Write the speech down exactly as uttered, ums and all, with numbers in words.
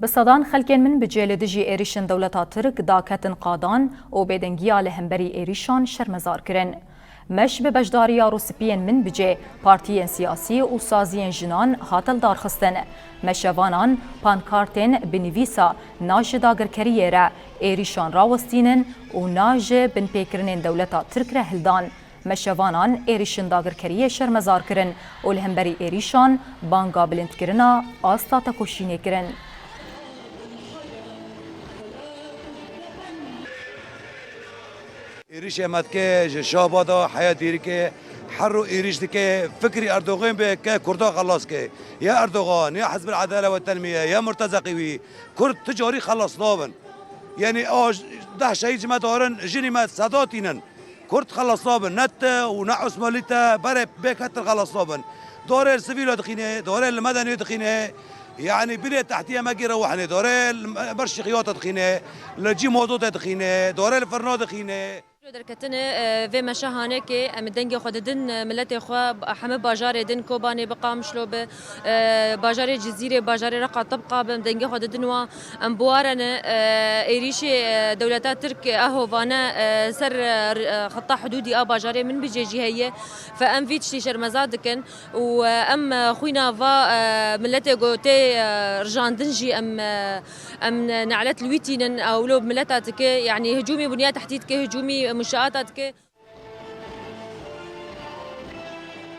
Bi sedan xelkên Minbicê li dijî êrîşên dewleta Tirk daketin qadan û bêdengiya li hemberî êrîşan şermezar kirin. Meş bi beşdariya rûspiyên Minbicê, partiyên siyasî û saziyên jinan hate lidarxistin. Meşevanan pankartên bi nivîsa "Na ji dagirkeriyê re, êrîşan rawestînin" û "Na ji binpêkirinên dewleta Tirk re" hildan. Meşevanan êrîşên dagirkeriyê şermezar kirin û li hemberî êrîşan banga bilindkirina asta tekoşînê kirin. Êrîşê me dike ji Şabada heya Dêrikê, her roj êrîş dike, fikrî Erdogan be ke Kurda xelas ke. Ya Erdogan, ya Hizb el-Edale ve Tenmiye, ya Murtezaqî wî, Kurd ti carî xelas nabin. Yanî a j-, deh şehîd ji me darin, jinî me seda tînin. Kurd xelas nabin, ne te û ne Osmanlî te berê bê ketir xelas nabin. Darê li sivîla dixîne, darê li medeniyê dixîne. Yanî binê tehdîya me gî rewihne, darê li me-, ber şixiyata dixîne, li cî mazotê dixîne, darê li firna dixîne. Derketine, e, vê meşa hanekê, em dengê xwe didin, e, miletê xwe, hemî bajarê din, Kobanê bi, Qamişlo bi, e, bajarê Cizîrê, bajarê Reqa tibqa bi, em dengê xwe didin wan. Em bi wan re ne, e, êrîşê, e, dewleta Tirk, e, ehovane, e, ser, e, r-, e, xeta hidûdî a bajarê Minbicê jî heye. Fe em vî tiştî şermeza dikin û, e, em, e, xwîna va, e, miletê ku tê, e, rijandin jî em, e, em ne-, nelet li wî tînin, ew lo mileta dike, yanî hicûmî bunya tehdîd dike, hicûmî munşeata dike.